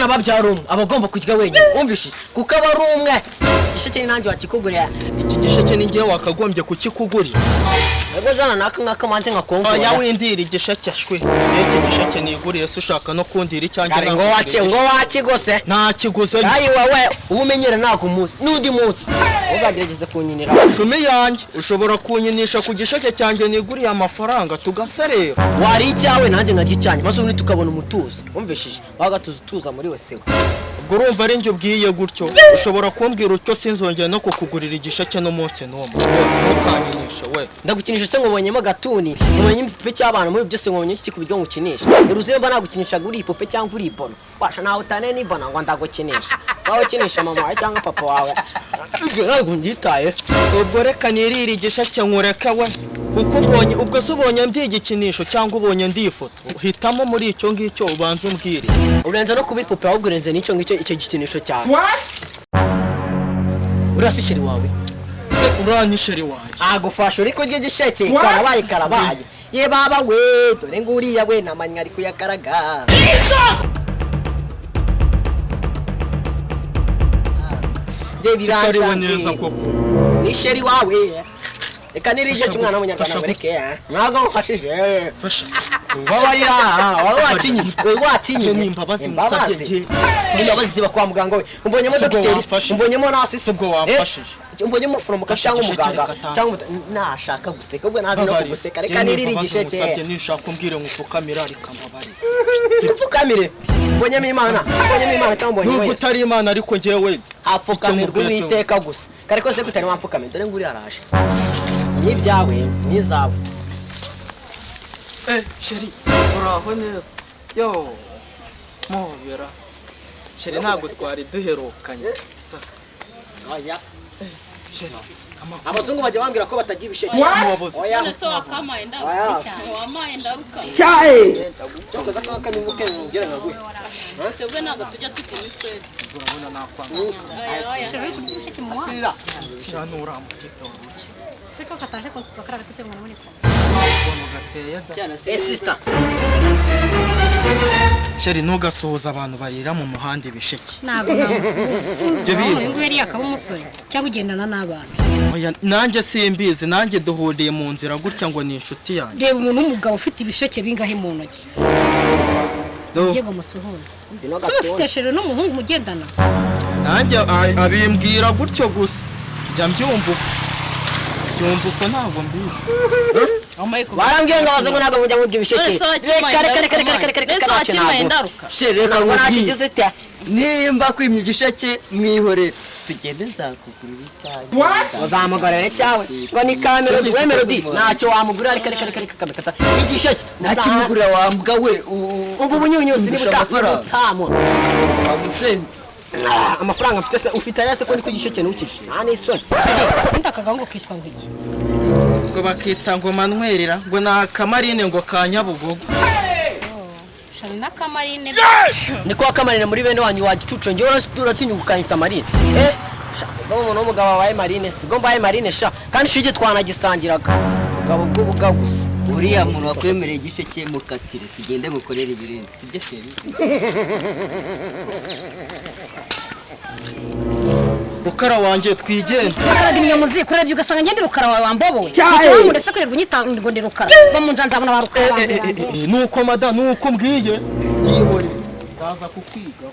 Umwana babyara umwe aba agomba kurya wenyine, wumvishije? Kuko aba ari umwe. Igisheke ni nanjye wakikugurira. Iki gisheke ni njyewe wakagombye kukikugurira. Ubwo zana naka ngaka manze nkakongora. Oya, windira igisheke shwe. Iki gisheke niguriye se ushaka no kundira icyanjye? Kare ngo waki ngo wakigose. Nta kiguze. Ayi wowe uba umenyera ntabwo umunsi n'undi munsi uzagerageza kunyinira. Shumi yanjye, ushobora kunyinisha ku gisheke cyanjye niguriye amafaranga tugaserera? Wari icyawe nanjye nkarya icyanjye, maze ubundi tukabona umutuzo, wumvishije? Wagatuza utuza muri we sewe. Ubwo urumva ari njye ubwiye gutyo? Ushobora kumbwira utyo, sinzongera no kukugurira igisheke n'umunsi n'umwe. Ntukanyinishe we. Ndagukinisha se nkubonyemo agatuni, nkubonyemo igipupe cy'abana? Muri byose nkubonye iki ku buryo ngukinisha? Uruzi mba nagukinishaga uri ipupe cyangwa uri ibono? Washa nawe utane n'ibona ngo ndagukinisha. Waba ukinisha mama wawe cyangwa papa wawe, ibyo ntabwo mbyitaye. Ubwo reka nirire igisheke nkureke we, kuko ubonye ubwo se ubonye ndi igikinisho cyangwa ubonye ndi ifoto? Hitamo muri icyo ngicyo, ubanze umbwire. Urenze no kuba ipupe, ahubwo urenze n'icyo ngicyo, icyo gikinisho cyawe. Uriya si chéri wawe? Uranyishe wanjye. Agufasha uri kurya igisheke. Karabaye karabaye, ye baba we, dore nguriya we namanya ari kuyakaraga. Njye Kitariwe birancanze. neza koko. Ni chéri wawe. Reka nirije cy'umwana w'umunyarwanda ngo reke ntabwo mfashije. Fasha. Babarira waba watinye, we watinye. Ni imbabazi musabye njye. Imbabazi ziba kwa muganga we. Umbonyemo Sibwo dogiteri? wamfashije. Umbonyemo nasi? Sibwo wamfashije. Umbonyemo umuforomokazi cyangwa Fasha igisheke, umuganga reka tange. cyangwa nashaka guseka ubwo ntazi no Mbabarira. kuguseka. Reka Njye ni nirire imbabazi igisheke. musabye, nishaka umbwire ngo upfukamire, ariko mbabarira. Upfukamire? Mbonyemo Imana, mbonyemo Imana cyangwa mbonyemo Nubwo Yesu? utari Imana, ariko njyewe Hapfukamirwa icyo mubwira cyo- Uwiteka gusa. Kare kose kutari wampfukamira, dore nguriya araje. Ni ibyawe n'izawe. Eh, chéri, uraho neza? Yo, mubera. Chéri, ntabwo twari duherukanye. Sa, Oya. chéri, amakuru. Abazungu bajya bambwira ko batagira ibisheke. Mubabuze. Oya. None se wakamaye ndaruka Oya. cyane, wamaye ndaruka. Cyokoza kaka nibuke mubwire nkaguhe. Twebwe ntabwo tujya tujya imitwe. Urabona nakwanga. Oya oya. Chéri, uri kurya ibisheke mu muhanda? Kiriya ni uriya mutipe waruki. Se ko kataje kunsuza kariya gatete ngo muri ko? Ukuntu gateye da. Eh, sister. Chéri, ntugasuhuze abantu barira mu muhanda ibisheke. Ntabwo namusuhuza. Ibyo bintu. Uyu nguyu yari yakaba umusore cyangwa ugendana n'abana? Oya, nanjye simbizi, nanjye duhuriye mu nzira gutya ngo ni inshuti yanjye. Reba umuntu w'umugabo ufite ibisheke bingahe mu ntoki. Do. Ugiye ngo musuhuze? Ngwino Se uba ufite gatoya. chéri n'umuhungu mugendana? Nanjye abimbwira gutyo gusa. Njya mbyumva uko. Byumva uko, ntabwo mbizi. Barambwiye ngo abazungu ntabwo mujya murya ibisheke. None se wakimaye Reka reka reka ndaruka, reka reka reka. none se Reka wakimaye ntabwo. ndaruka. Chéri, reka Ntabwo nkubwire. nakigize ute. Nimba kwimya igisheke, mwihorere tugende, nzakugurira icyanjye. Uzamugorera icyawe ngo ni ka Melody. We Melody ntacyo wamugurira. Reka reka reka reka kamekata igisheke. Ntakimugurira wambwa we. Umva, ubunyunyusi niba Undusha amafaranga. utamu. Wamusenze. Ah, amafaranga mfite se ufite aya se ko ndi ku gisheke ntukije nta n'isoni? Chéri, ubundi aka gahungu kitwa ngo iki? Ngo bakita ngo manwerera, ngo ni akamarine ngo ka Nyabugogo. Chéri n'akamarine. Niko wakamarine muri bene wanyu wa gicucu. Njyewe uratinya ukanyita marine? Eh sha, ubwo umuntu w'umugabo wabaye marine, sibwo mbaye marine sha. Kandi shige twanagisangiraga ubugabo bw'ubuga gusa. Uriya muntu wakwemereye igisheke mukatire, tugende mukorere ibirenze, sibyo chéri? Rukara wanjye, twigende. Ukaraga inyama ziko, urebye ugasanga ngende rukara wawe wambobowe. Nicyo wamurese kwirirwa unyita ngo ndi rukara? Va mu nzira, nzabona ba rukara banjye. Nuko mada, nuko mbwiye, byihorere, ndaza kukwiga.